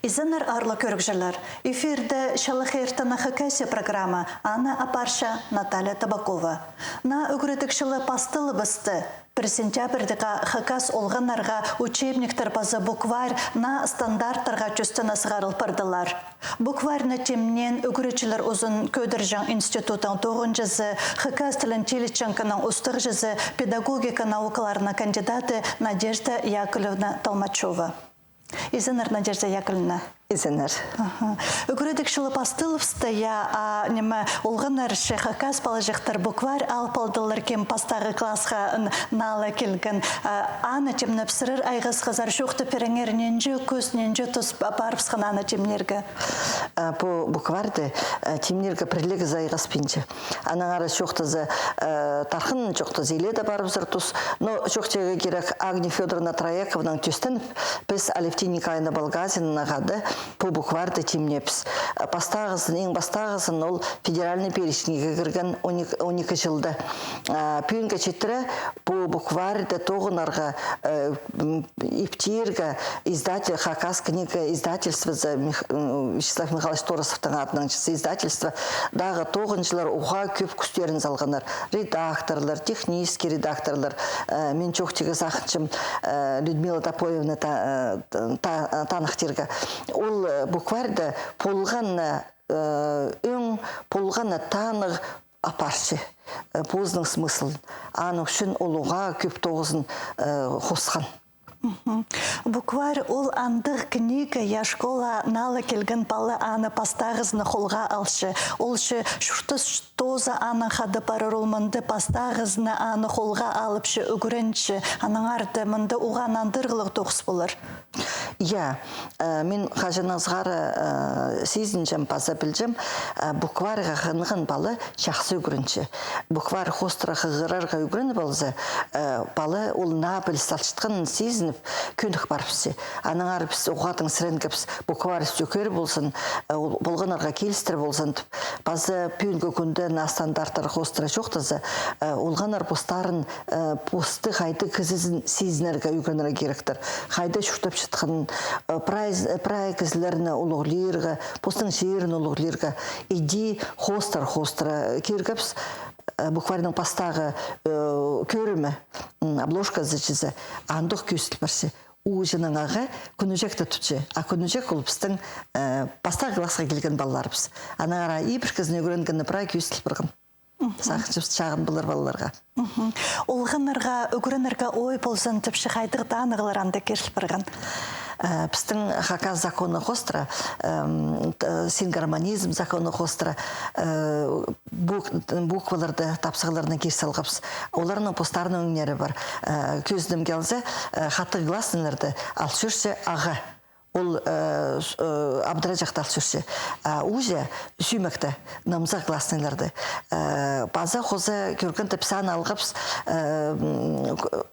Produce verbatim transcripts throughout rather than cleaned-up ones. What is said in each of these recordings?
Изеннер, аарлығ кӧрігҷілер! Эфирде «Чалахай иртеннең Хакасия» программа, аны апарча Наталья Табакова. Наа ӱгредіг чылы пасталыбысты. Пір сентябрьдегі хакас олғаннарға учебниктер паза букварь наа стандарттарға тӧстене сығарыл пардылар. Букварьны тимнеен ӱгретчілер узын Кӧдірҷең институдтың тоғынҷызы, хакас тілін тилитчеңкінің устағҷызы, педагогика наукаларының кандидаты Надежда Яковлевна Толмачева. Изеннер, Надежда Яковлевна. Изеннер. Аха. Ӱгредіг чылы пасталыбысты, я, а, ниме, олғаннар чи, хакас палаҷахтар букварь алып алдылар, кем пастағы классха н-, наа ла килген. А, аны тимнеп сірер айғасхазар, чоохтап пиріңер, нинҷе кӱс, нинҷе тус па-, парыбысхан аны тимнирге? А, пу букварьды, а, тимнирге пірліг кізі айғаспинча. Аннаңар чоохтаза, э, тархын чоохтаза, илееде парыбызар тус. Но чоохтирға кирек, Агния Фёдоровна Троякованаң тӧстеніп, піс Алевтина Николаевна Балгазинанаң хада пу букварьды тимнеебіс. Э, пастағызын, иң пастағызын ол федеральный перечниге кірген он ікі, он ікі чылда. Э, пӱӱнге читіре пу букварьды тоғынарға, э, м, иптирге издатель, Хакас книга издательствозы, Мих-, м, Вячеслав Михайлович Торосовтың адынаң чізе издательство, дағы тоғынҷылар уғаа кӧп кӱстерін салғаннар. Редакторлар, технический редакторлар, э, мин чоохтирға сағынчам, э, Людмила Топоевна та-, э, та-, таныхтирға. Ол, э, букварьда полған, э, ӧң, полған танығ апарча, э, позының смыслын. Аның ӱчӱн ол уғаа кӧп тоғызын, э, хосхан. Мгм. Букварь ол андағ книга, я, школаа наа ла килген пала аны пастағызын холға алча. Ол чи чуртас тооза анаң хада парар, ол мында пастағызын аны холға алып чи, ӱгренче. Аннаңар даа мында уғаа нандырығлығ тоғыс полар. Я, э, мин хаҷаннаң сығара, э, сизінчем паза пілчем, э, букварьға хынған пала чахсы ӱгренче. Букварь хоостыра хығырарға ӱгреніп алза, э, пала ол наа піліс алчатханын сизініп, кӧнік парыбысча. Аннаңар піс уғаа тың сіренгебіс, букварь ӱстӱкер ползын, э, ол полғаннарға килістіре ползын тіп. Паза пӱӱнгі кӱнде наа стандарттар хоостыра чоохтаза, э, олғаннар постарын, э, посты хайдағ кізізін сизінерге ӱгренерге киректер. Хайда чуртапчатханын, э, прай, прай кізілерні улуғлирға, постың чирін улуғлирға. Иди хоостыра, хоостыра киргебіс, э, букварьның пастағы, э, кӧрімі, м, обложказы чізе, андох кӧзіділ парча. Ууҷаның ағаа кӱнҷекті тутча, а кӱнҷек ол пістің, э, пастағы классха килген палаларыбыс. Аннаңар ибіркізін ӱгренгені прай кӧзіділ парған. Мгм. Сағынчам, чағын полар палаларға. Мгм. Олғаннарға ӱгренерге ой ползын тіпче, хайдағ танығлар анда киріл парған? Э, пістің хакас законы хоостыра, эм, т-, сингармонизм законы хоостыра, э, бук-, букваларды, тапсағларны кир салғабыс. Оларның постарының ӧңнері пар. Э, кӧзідімге алза, э, хатығ гласныйларды ал чӧрче ағаа. Ол, э, с-, э, абдыра чахта ал чӧрче. А ууҷа сӱмекті, нымза гласныйларды. Э, паза хоза кӧргенде піс аны алғабыс, э, м, к-,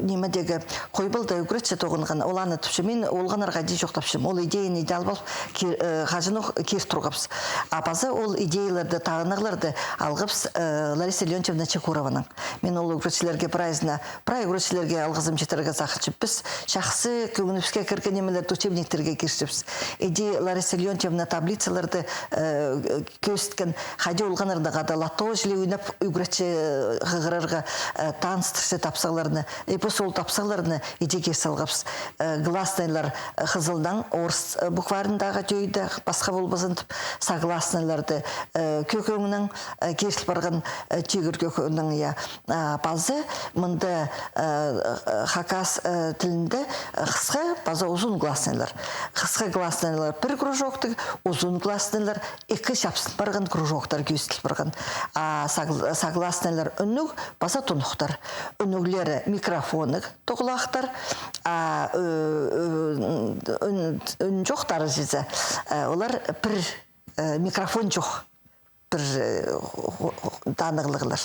нимедегі Хойбалда ӱгретчі тоғынған, ол аны тіпче, мин олғаннарға иди чоохтапчам, ол идеяны иди алып алып, кир-, э, хаҷанох кир турғабыс. А паза ол идеяларды, танығларды алғабыс, э, Лариса Леонтьевна Чекурованаң. Мин ол ӱгретчілерге прайзына, прай ӱгретчілерге алғызым читірерге сағынчам. Піс чахсы кӧңнібіске кірген нимелерді учебниктерге кирчебіс. Иди Лариса Леонтьевна таблицаларды, э, кӧзіткен, хайди олғаннарны хада лото чіли ойнап ӱгретче, э, хығырарға, э, таныстырча тапсағларны. И пос ол тапсағларны иди кир салғабыс. Э, гласныйлар, э, хызылнаң орыс, э, букварьындағы тӧӧйде пасха полбазын тіп, согласныйларды, э, кӧк ӧңнең, э, киріл парған, э, тигір кӧк ӧңнең, я. А, паза мында, э, э, хакас, э, тілінде, э, хысха паза узун гласныйлар. Хысха гласныйлар пір кружоктығ, узун гласныйлар ікі чапсын парған кружоктар кӧзіділ парған. А сог-, согласныйлар ӱнніг паза тунухтар. Ӱнніглері микрофоннығ тоғылахтар, а, ө-, ө-, ӱн-, ӱн чохтары чізе, э, олар пір, э, микрофон чох. Пір, э, хо-, хо-, танығлығлар.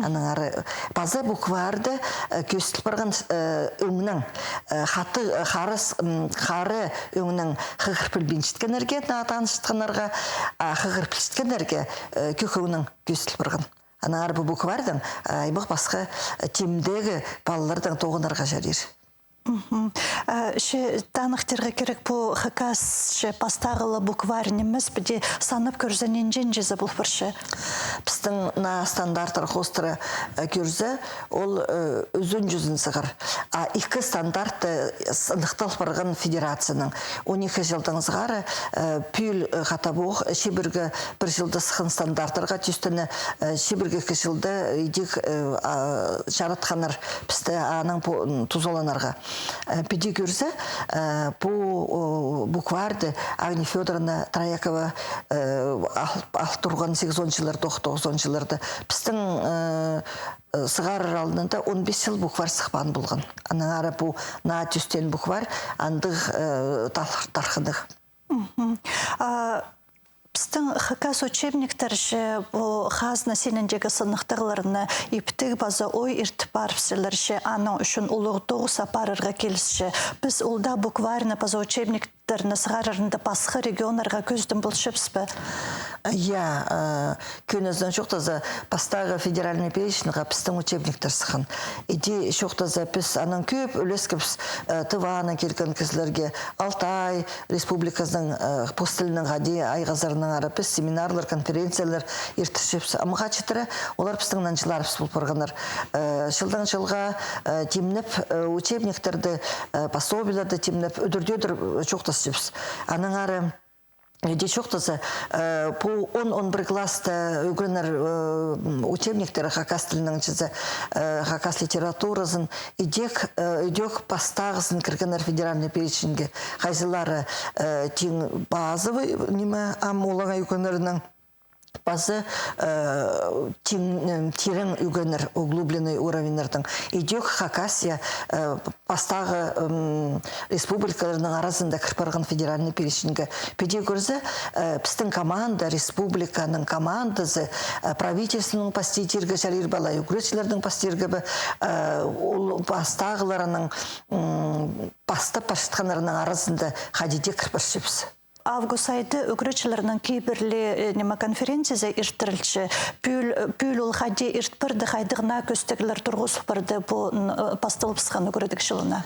Аннаңар паза букварьда, э, кӧзіділ парған, э, ӧңнең, э, хатығ, э, хары с-, м, хары ӧңнең хығыр пілбинчеткеннерге, наа танысчатханнарға, а хығыр пілчеткеннерге, э, кӧк ӧңнең кӧзіділ парған. Аннаңар пу букварьдаң, э, аймах пасха, э, тимдегі палалардаң тоғынарға чарир. Мгм. Э, че таныхтирға кирек, пу хакасча пастағы ла букварь нимес, піди санап кӧрзе, нинҷе-нинҷезі пол парча? Пістің наа стандарттар хоостыра, э, кӧрзе, ол, э, ӱзін-чӱзін сығар. А ікі стандартты сыныхтал парған федерацияның. Он ікі чылдаң сығара, э, пӱӱл, э, хатабох, э, чибіргі пір чылда сыххан стандарттарға тӧстене, э, чибіргі ікі чылда идӧк, э, а, чаратханнар пісті аның по-, м, тузаланарға. Э, піди кӧрзе, э, пу, о, букварьды Агния Фёдоровна Троякова, э, ал, ал турған сигізон чыллар, тоғ-, тоғызон чылларда. Пістің, э, э, сығарар алнында он пис чыл букварь сыхпаан полған. Анаң ары пу наа тӧстеен букварь андағ, э, тар-, тархынығ. Мгм. А, пістің хакас учебниктер че, пу хазна синіндегі сыныхтағларны иптіг паза ой иртіп парыбысчалар че, аның ӱчӱн улуғ тоғыс апарарға килісче. Піс ол даа букварьны паза учебниктерні сығарарында пасха регионнарға кӧзідім полчабыс па? Я, э, кӧнізінең чоохтаза, пастағы федеральный переченьге пістің учебниктер сыххан. Иди чоохтаза, піс анаң кӧп ӱлескебіс, э, Тыванаң килген кізілерге, Алтай республиказының, э, пос тілінің хайди айғазарынаң ары піс семинарлар, конференциялар иртірчебіс. Амға читіре олар пістің нанҷыларыбыс пол парғаннар. Э, чылдаң чылға, э, тимнеп, э, учебниктерді, э, пособиелерді тимнеп, ӱдӱр-тӧдір, э, чоохтасчабыс. Анаң ары, э, иди чоохтаза, э, пу он, он пір класста ӱгренер, э, м, учебниктер хакас тілінің чізе, э, хакас литературазын, идӧк, э, идӧк пастағызын кіргеннер федеральный переченьге. Хайзылары, э, тиң базовый, ниме, ам олаңай ӱгренернің, паза, э, тиң, э, тирең ӱгренер, углубленный уровеньнернің. Идӧк Хакасия, э, пастағы, м, республикаларның аразында кір парған федеральный переченьге. Піди кӧрзе, э, пістің команда, республиканың командазы, э, правительствоның пасти тирге чарир ба, ӱгретчілернің пасти тирге бе, э, ол пастағыларының, м, пастап парчатханнарының аразында хайди дее кір парчабыс. Август айда ӱгретчілернің кибірлі, э, ниме, конференциязы иртірілче. Пӱӱл, э, пӱӱл ол хайди ирт парды, хайдағ наа кӧстеглер турғыс парды пу, н-, э, пасталыбысхан ӱгредіг чылына?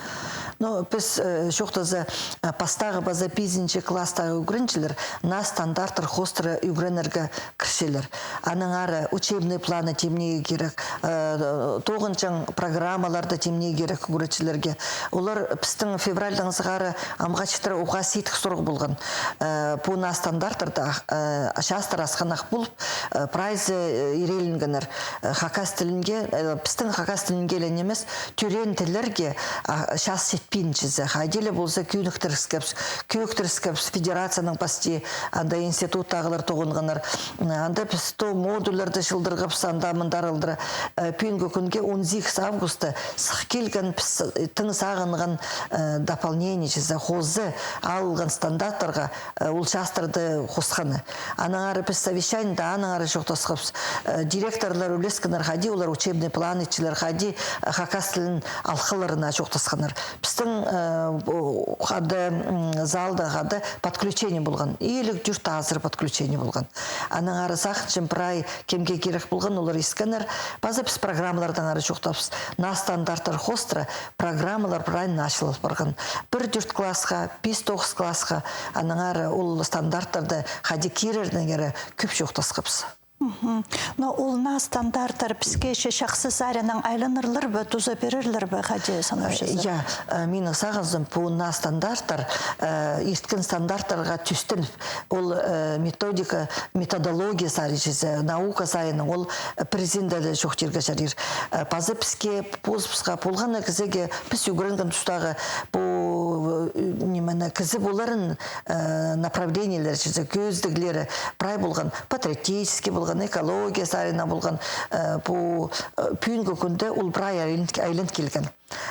Ну, піс, э, чоохтаза, э, пастағы паза пизінҷі класстағы ӱгренҷілер наа стандарттар хоостыра ӱгренерге кірчелер. Анаң ары учебный планы тимнирге кирек, э, тоғынҷаң программаларды тимнирге кирек ӱгретчілерге. Олар пістің февральдаң сығара амға читіре уғаа сидік сурығ полған. Э, пу наа стандарттарда, э, частар асхынах полып, э, прайзы, э, ирееленгеннер. Э, хакас тілінге, э, пістің хакас тілінге ле нимес, тӧреен тіллерге, а, час читпинчезе. Хайди ле полза, кӧніктіріскебіс, кӧніктіріскебіс федерацияның пасти, анда институттағылар тоғынғаннар. Анда піс то модульлерді чылдырғабыс, анда-мында аралдыра. Э, пӱӱнгі кӱнге, он сигіс августта, сых килген піс, э, тың сағынған, э, дополнение чізе, хоза алылған стандарттарға, э, ол частарды хосханы. Анаң ары піс совещаниеде, анаң ары чоохтасхабыс. Э, директорлар ӱлескеннер, хайди олар учебный план итчелер, хайди, э, хакас тілін алхаларына чоохтасханнар. Пістің, э, о, хада, м, залда хада подключение полған. Иліг тӧрт азыр подключение полған. Анаң ары сағынчам, прай кемге кирек полған, олар искеннер. Паза піс программалардаң ары чоохтапчабыс. Наа стандарттар хоостыра программалар прай начал парған. Пір тӧрт классха, пис тоғыс классха, анаң ары ол стандарттарды хайди кирернеңері кӧп чоохтасхабыс. Мгм. Но ол наа стандарттар піске че чахсы саринаң айланарлар ба, туза пирерлер бе, хайди санапчазар? Э, я, э, минің сағызым, пу наа стандарттар, э, ирткен стандарттарға тӧстеніп, ол, э, методика, методология сари чізе, наука саринаң, ол, э, президентте чоохтирға чарир. Э, паза піске, позыбысха, полған на кізіге, піс ӱгренген тустағы пу, э, нимені, кізі поларын, э, направлениелер чізе, кӧзідіглері прай полған, патриотический полған, экология саринаң полған, э, пу, э, пӱӱнгі кӱнде ол прай айлан, айлан килген.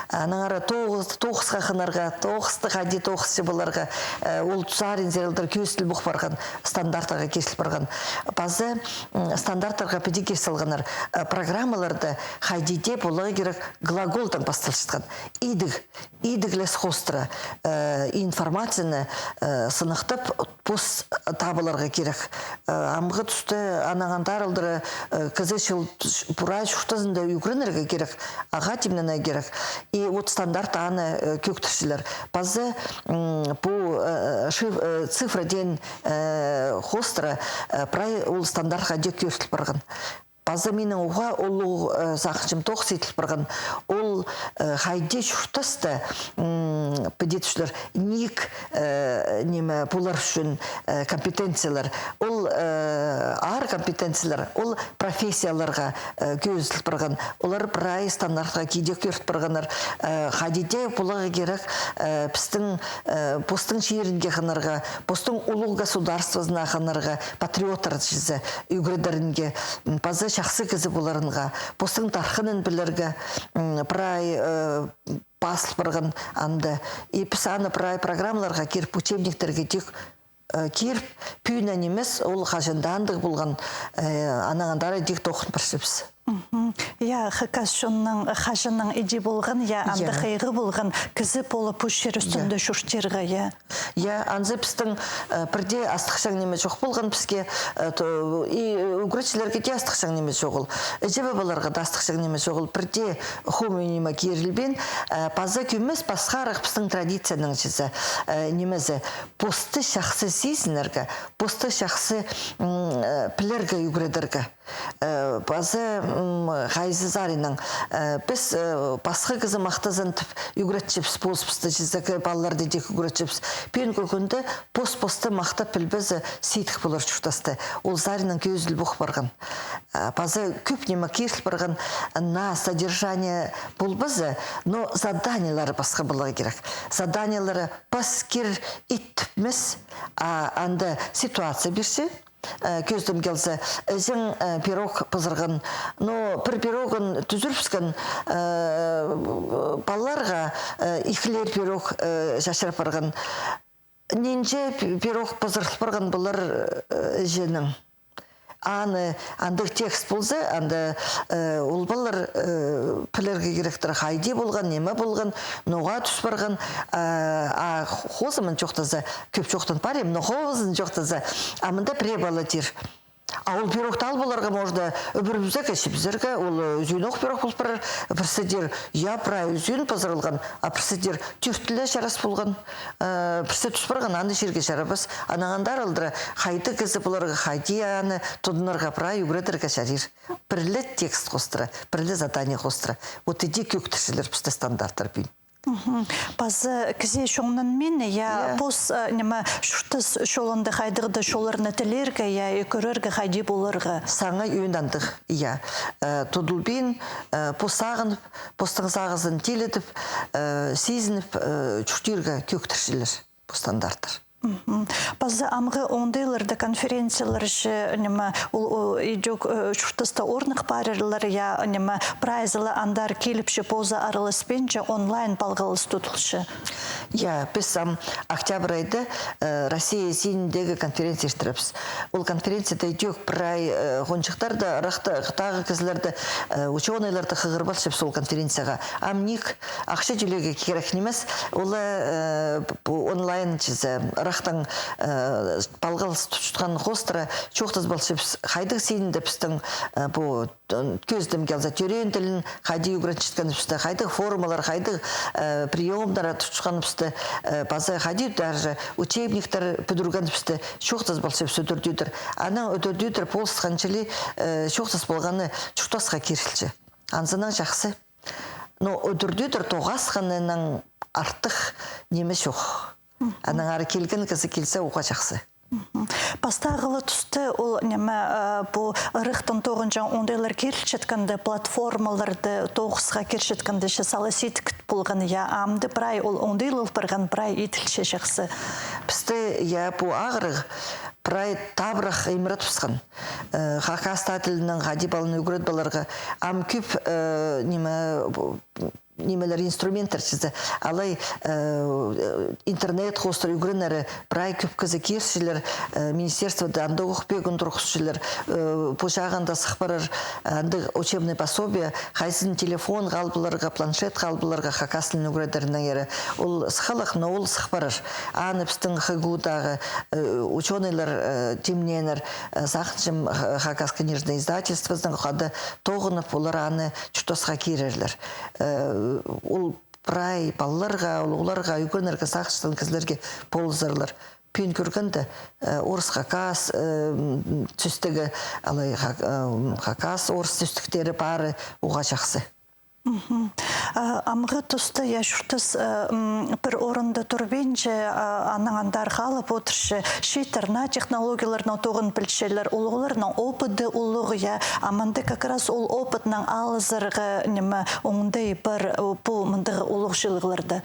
Анаң ары тоғыс, тоғысха хынарға, тоғысты хайди тоғысчы поларға, э, ол сарин саралдар кӧзіділ пох парған, стандарттарға киріл парған. Паза, м, стандарттарға піди кир салғаннар, э, программаларда хайди дее поларға кирек глаголдаң пасталчатхан. Идіг, идіглес хоостыра, э, информацияны, э, сыныхтап, пос табыларға кирек. Э, амғы туста анаң анда аралдыра, э, кізі чыл, пурай чуртазында ӱгренерге кирек, ағаа тимненерге кирек. И вот стандарт аны, э, кӧгдірчелер. Паза, м, пу, э, шиф-, э, цифра теен, э, хоостыра, э, прай ол стандартха тик кӧріл парған. Паза минің уғаа улуғ, э, сағынчам, тоғыс иділ парған. Ол, э, хайди чуртаста, м, піди тӱсчелер, ниик, э, ниме, полар ӱчӱн, э, компетенциялар. Ол, э, аар компетенциялар, ол профессияларға, э, кӧзіділ парған. Олар прай стандартха кидек кӧріл парғаннар. Э, хайди дее поларға кирек, э, пістің, э, постың чирінге хынарға, постың улуғ государствозына хынарға, патриоттар чізе, ӱгредерінге, м, паза чахсы кізі поларынға, постың тархынын пілерге, м, прай, э, пазыл парған анда. И піс аны прай программаларға киріп, учебниктерге тик, э, киріп, пӱӱн нимес, ол хаҷан даа андағ полған, э, анаң андар тик тоғын парчабыс. Мгм. Я, хакас чонның хаҷаннаң иди полған, я, анда хайғы полған, кізі полып, пу чир ӱстӱнде чуртирға, я. Я, анзы пістің, э, пірдее астыхчаң ниме чох полған піске, э, то, и, э, ӱгретчілерге дее астыхчаң ниме чоғыл. Іҷе-пабаларға даа астыхчаң ниме чоғыл. Пірдее хомай ниме кирілбин, э, паза кӧмес пасхарах пістің традицияның чізе, э, нимезі. Посты чахсы сизінерге, посты чахсы, м, э, пілерге ӱгредерге. Э, паза, м, хайзы саринаң, э, піс, э, пасха кізі махтазын тіп ӱгретчебіс, позыбысты чізе, палаларды тик ӱгретчебіс. Пӱӱнгі кӱнде пос-посты махтап пілбезе, сидік полар чуртаста. Ол саринаң кӧзіділ пох парған. Э, паза кӧп ниме киріл парған, наа содержание полбаза, но заданиелері пасха поларға кирек. Заданиелері пас кир ит тіпчезің, а анда ситуация пирче, э, кӧзідім килзе, іҷең, э, пирог пызырған. Но пір пирогын тӱзірібіскен, э, палаларға, э, ікілер пирог, э, чачырап парған. Нинҷе пи-, пирог пызырыл парған полар, э, іҷенең. Аны, андағ текст полза, анда, э, ол палалар, э, пілерге киректер, хайди полған, ниме полған, ноға тӱс парған, э, а хозымын чоохтаза, кӧп чоохтан парим, но хозын чоохтаза, а мында пірее пала тир. А ол пирогты ал поларға можно ӱбірібізерге, чібізерге, ол, э, ӱзӱнох пирог пол парар, пірсі тир, я, прай ӱзӱн пызырылған, а пірсі тир, тӧрт тілі чарас полған, э, пірсі тӱс парған, аны чирге чарабас. Анаң андар алдыра, хайдағ кізі поларға, хайди аны тудынарға, прай ӱгредерге чарир. Пір ле текст хоостыра, пір ле задание хоостыра. Вот иди кӧгдірчелер пісті стандарттар пӱӱн. Мгм. Паза кізее чоңнанмин, я, пос, э, ниме, чуртас чолында хайдағ-да чолларны тілирге, я, и кӧрерге хайди поларға. Саңай ӧӧн андағ, я. Э, тудылбин, э, пос сағынып, постың сағызын тиледіп, э, сизініп, э, чуртирға кӧгдірчелер пу стандарттар. Мгм. Паза амғы оңдайларда конференциялар чи, ниме, ол, ол, идӧк, э, чуртаста орных парирлар, я, ниме, прайзы ла андар киліп чи, позы араласпинча, онлайн палғалыс тудылча. Я, піс ам октябрь айда, э, Россия синіндегі конференция иртірібіс. Ол конференцияда идӧк прай, э, хонҷыхтарды, ырахтағы кізілерді, э, учёныйларды хығырып алчабыс ол конференцияға. Ам ниик, ахча тӧлирге кирек нимес, ол, э, пу онлайн чізе, ырахтаң, э, палғалыс тутчатхан хоостыра чоохтазып алчабыс, хайдағ синінде пістің, э, пу, т-, кӧзідім килзе, тӧреен тілін хайди ӱгретчеткенібісті, хайдағ формалар, хайдағ, э, приёмнар тутчатханыбысты, э, паза хайди даже учебниктер пӱдіргенібісті чоохтазып алчабыс ӱдӱр-тӧдір. Анаң ӱдӱр-тӧдір полысхан чіли, э, чоохтас полғаны чуртасха кирілче. Анзынаң чахсы. Но ӱдӱр-тӧдір тоғасханнаң артых ниме чох. Мгм. Анаң ары килген кізі килзе, уғаа чахсы. Мгм. Пастағы ла туста ол ниме, э, пу ырахтаң тоғынҷаң оңдайлар кирілчеткенде, платформаларды тоғысха кирчеткенде чи сала сидік полған, я, амды прай ол оңдайлал парған, прай иділче чахсы. Пісті, я, пу ағырығ прай табырах иміре тусхан. Э, хакас тілінең хайди паланы ӱгредіп аларға. Ам кӧп, э, ниме, пу, нимелер, инструменттер чізе. Алай, э, интернет хоостыра ӱгренері прай кӧп кізі кирчелер, э, министерствода андағ ох пӧгін турғысчалар, э, пу чағында сых парар, андағ учебный пособие, хайзын телефонға ал поларға, планшетке ал поларға, хакас тілін ӱгредернеңер. Ол сыхалах, но ол сых парар. Аны пістің ХГУ-дағы, э, учёныйлар, э, тимнееннер, э, сағынчам, х-, Хакас книжный издательствозынаң хада тоғынып, олар аны чуртасха кирерлер. Э, ол прай палаларға, улуғларға, ӱгренерге сағынчатхан кізілерге полызарлар. Пӱӱн кӧргенде, э, орыс-хакас, э, м, тӱстігі, алай ха-, э, м, хакас-орыс тӱстіктері пары уғаа чахсы. Мгм. А, амғы туста, я, чуртас, э, м, пір орында турбинча, а, анаң андар халып одырча, чииттер наа технологияларнаң тоғын пілчелер, улуғларның опыды улуғ, я, а мында как раз ол опытнаң алызарға, ниме, оңдай пар, э, пу мындағ улуғ чыылығларда.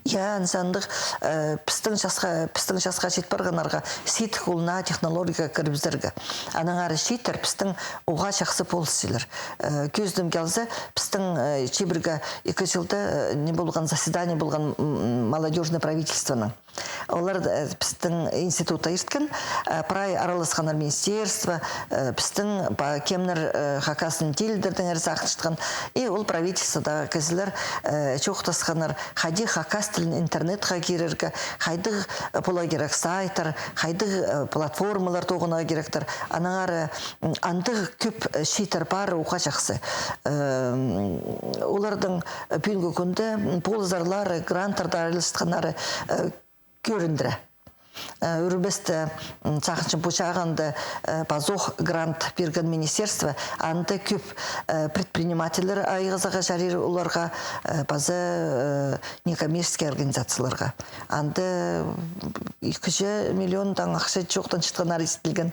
Я, андағ, э, пістің часха, пістің часха чит парғаннарға сидік ол наа технологияға кірібізерге. Анаң ары чииттер пістің уғаа чахсы полысчалар. Э, кӧзідімге алза, пістің, э, чибіргі ікі чылда, э, не полған, заседание полған, м, молодёжный правительствоның. Олар, э, пістің институтта ирткен, э, прай араласханнар министерство, э, пістің па кемнер, э, хакас тілін тилідердеңер сағынчатхан. И ол правительстводағы кізілер, э, чоохтасханнар, хайди хакас тілін интернетке кирерге, хайдағ, э, поларға кирек сайттар, хайдағ, э, платформалар тоғынарға киректер. Анаң ары, м, андағ кӧп, э, чииттер пар, уғаа чахсы. Э, м, олардың, э, пӱӱнгі кӱнде, м, полызарлары, гранттарда айласчатханнары, э, кӧріндіре. Э, ӱрбесте, м, сағынчам, пу чағында, э, пазох грант пирген министерство, анда кӧп, э, предпринимательлер айғазарға чарир оларға, э, паза, э, некоммерческий организацияларға. Анда, м, ікі чӱс миллионнаң ахча чоохтанчатханнар истілген.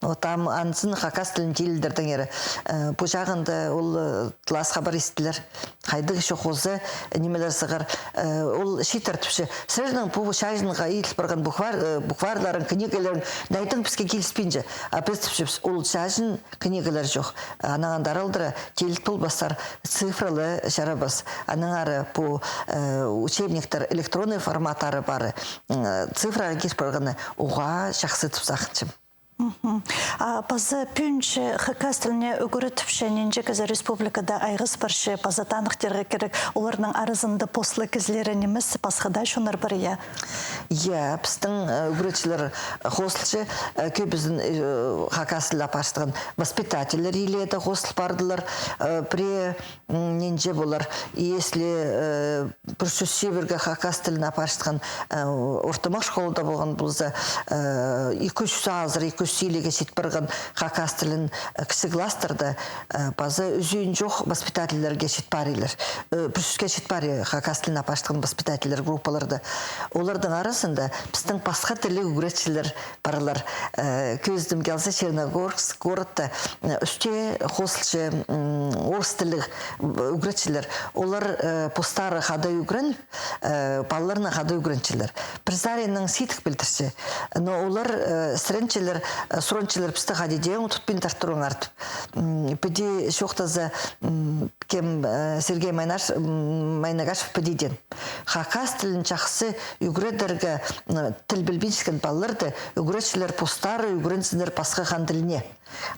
Вот ам анзын хакас тілін тилідердеңер. Э, пу чағында ол, э, талас хабар истілер. Хайдағ чох оза, э, нимелер сығар. Э, ол чииттер тіпче. Сірернің пу чайынға иділ парған буквар-, э, букварларың, книгаларың, найдың піске киліспинче. А піс тіпчебіс, ол чайын книгалар чох. Анаң андар алдыра тиліт полбастар, цифралы чарабас. Анаң ары пу, э, учебниктер электронный форматтары пары, м, цифраға кир парғаны уғаа чахсы тіп сағынчам. Мгм. А паза пӱӱнче хакас тіліне ӱгретчі нинҷе кізі республикада айғас парча, паза таныхтирға кирек, оларның аразында посла кізілері нимес, пасха даа чоннар пар, я? Я, пістің, э, ӱгретчілер хозылча, э, кӧбізін, э, хакас тілін апарчатхан воспитательлер илееде хозыл пардылар, э, пірее М, нинҷе полар. Если, э, пір чӱс чибіргі хакас тілін апарчатхан, э, ортымах школада полған полза, э, ікі чӱс азыра, ікі чӱс илееге чит парған хакас тілін, э, кічіг класстарда, э, паза ӱзӱн чох воспитательлерге чит парирлар. Э, пір чӱске чит парир хакас тілін апарчатхан воспитательлер группаларда. Олардың аразында пістің пасха тілліг ӱгретчілер парлар. Э, кӧзідімге алза, Черногорск городта, э, ӱсте хозылча, м, орыс тілліг, м, ӱгретчілер. Олар, э, постары хада ӱгрен, э, палаларны хада ӱгренчелер. Пір саринаң сидік пілдірче. Но олар, э, сіренчелер, э, суранчалар пісті хайди дее тутпин тартырыңар тіп. М, піди чоохтаза, м, кем, э, Сергей Майнаш-, м, Майнагашев піди теен. Хакас тілін чахсы ӱгредерге, м, тіл пілбинчеткен палаларды ӱгретчілер постары ӱгрензіннер пасха хан тіліне.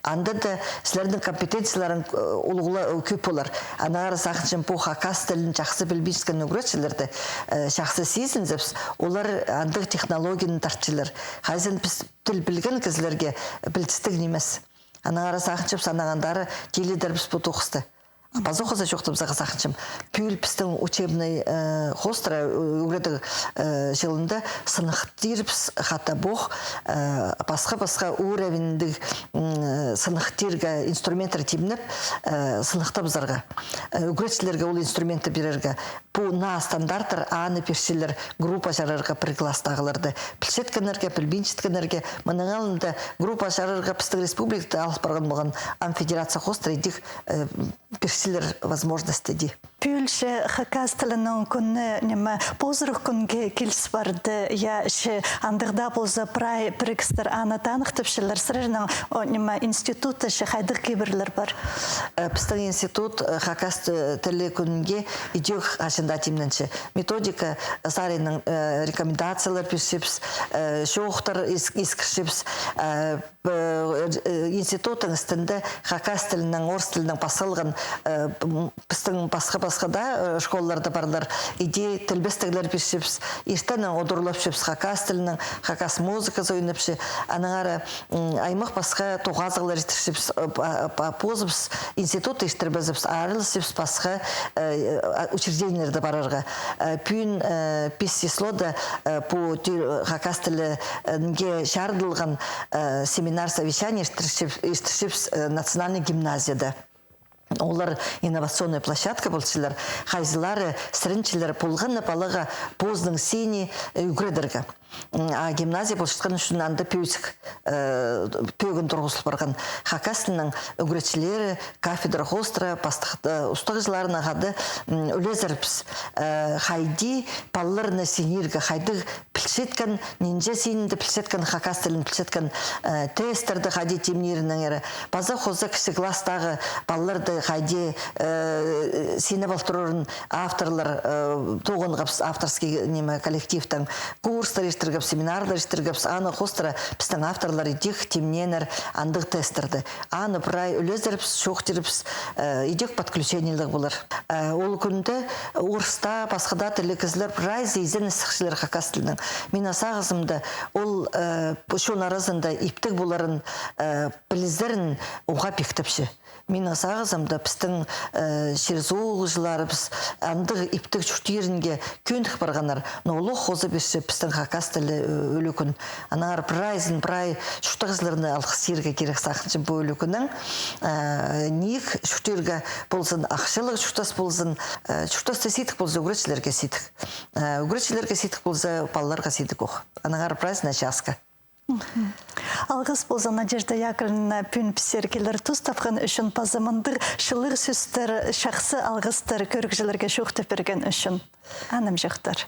Анда даа сірернің компетенцияларың, э, улуғла-, э, кӧп полар. Аннаңар сағынчам, пу хакас тілін чахсы пілбинчеткен ӱгретчілерді, э, чахсы сизінзебіс, олар андағ технологияны тартчалар. Хайзын піс тіл пілген кізілерге пілдістіг нимес. Аннаңар сағынчам, санағандары тилідербіс пу тоғысты. Пазох оза чоохтабызарға сағынчам. Пӱӱл пістің учебный, э, хоостыра, э, ӱгредіг, э, чылында сыныхтирбіс хатабох, э, пасха-пасха уровеньдіг, м, сыныхтирға инструменттер тимнеп, э, сыныхтабызарға. Э, ӱгретчілерге ол инструментті пирерге. Пу наа стандарттар, аны пирчелер группа чарарға пір класстағыларды. Пілчеткеннерге, пілбинчеткеннерге, мының алнында группа чарарға пістің республикада алып парған полған, ам федерация хоостыра идӧк, э, пирчелер возможность иди. Пӱӱл че хакас тілінің кӱні, ниме, позырах кӱнге киліс парды, я, че андағ даа полза прай пірігістер аны таныхтапчалар, сірернің, о, ниме, институтта че хайдағ кибірлер пар? Э, пістің институт, э, хакас т-, тілі кӱнге идӧк хаҷан даа тимненче. Методика, э, саринаң, э, рекомендациялар пирчебіс, э, чоохтар ис-, искірчебіс, э, Э, э, институттың істінде хакас тілінең орыс тілінең пас салған Э, м, пістің пасха-пасха даа, э, школаларда парлар, иди тілбестеглер пирчебіс, иртеннең одырлапчабыс хакас тілінең, хакас музыказы ойнапча, аннаңар, м, аймах пасха тоғазығлар иртірчебіс, э, па-, па-, позыбыс, институт иртірбезібіс, араласчабыс пасха, э, а, учреждениелерде парарға. Э, пӱӱн, э, пис числода, э, пу тӱ-, хакас тілінге чарыдылған, э, семинар, совещание иртірчебіс, иртірчебіс, э, национальный гимназияда. Олар инновационный площадка полчалар, хайзылары сіренчелер полған на палаға позының сині, э, ӱгредерге. М, а гимназия полчатхан ӱчӱн анда пӧзік, э, пӧгін турғызыл парған. Хакас тілінің ӱгретчілері, кафедра хоостыра, пастых, э, устағҷыларына хада, м, ӱлезербіс, э, хайди палаларны синирге, хайдағ пілчеткен, нинҷе синінде пілчеткен, хакас тілін пілчеткен, э, тестерді хайди тимнирінеңер. Паза хоза кічіг класстағы палаларды хайди, э, синеп ал турарын авторлар, э, тоғынғабыс, авторский, ниме, коллективтең курстар иртіргебіс, семинарлар иртіргебіс, аны хоостыра пістің авторлар идӧк тимнееннер андағ тестерді. Аны прай ӱлезербіс, чоохтирбыс, э, идӧк подключениеліг полар. Э, ол кӱнде орыс таа, пасха даа тілліг кізілер прайзы изеннеспееннер хакас тілінең. Минің сағызымда ол, э, пу чон аразында иптіг поларын, э, пілізерін уғаа пиктепче. Минің сағызымда пістің, э, чир-суғҷыларыбыс андағ иптіг чуртирынға кӧнік парғаннар, но олох хоза пирче пістің хакас тілі, э, ӱлӱкӱн. Аннаңар прайзын, прай чуртағҷыларны алғыстирға кирек сағынчам пу ӱлӱкӱннең. Э, ниик чуртирға ползын, ахчалығ чуртас ползын, э, чуртаста сидік полза, ӱгретчілерге сидік. Э, ӱгретчілерге сидік полза, палаларға сидік ох. Аннаңар прайзына часка. Мгм. Алғыс ползын, Надежда Яковлевна, пӱӱн піссер килер тус тапхан ӱчӱн паза мындағ чылығ сӧстер, чахсы алғыстар кӧрігҷілерге чоохтап пирген ӱчӱн. Анымҷохтар.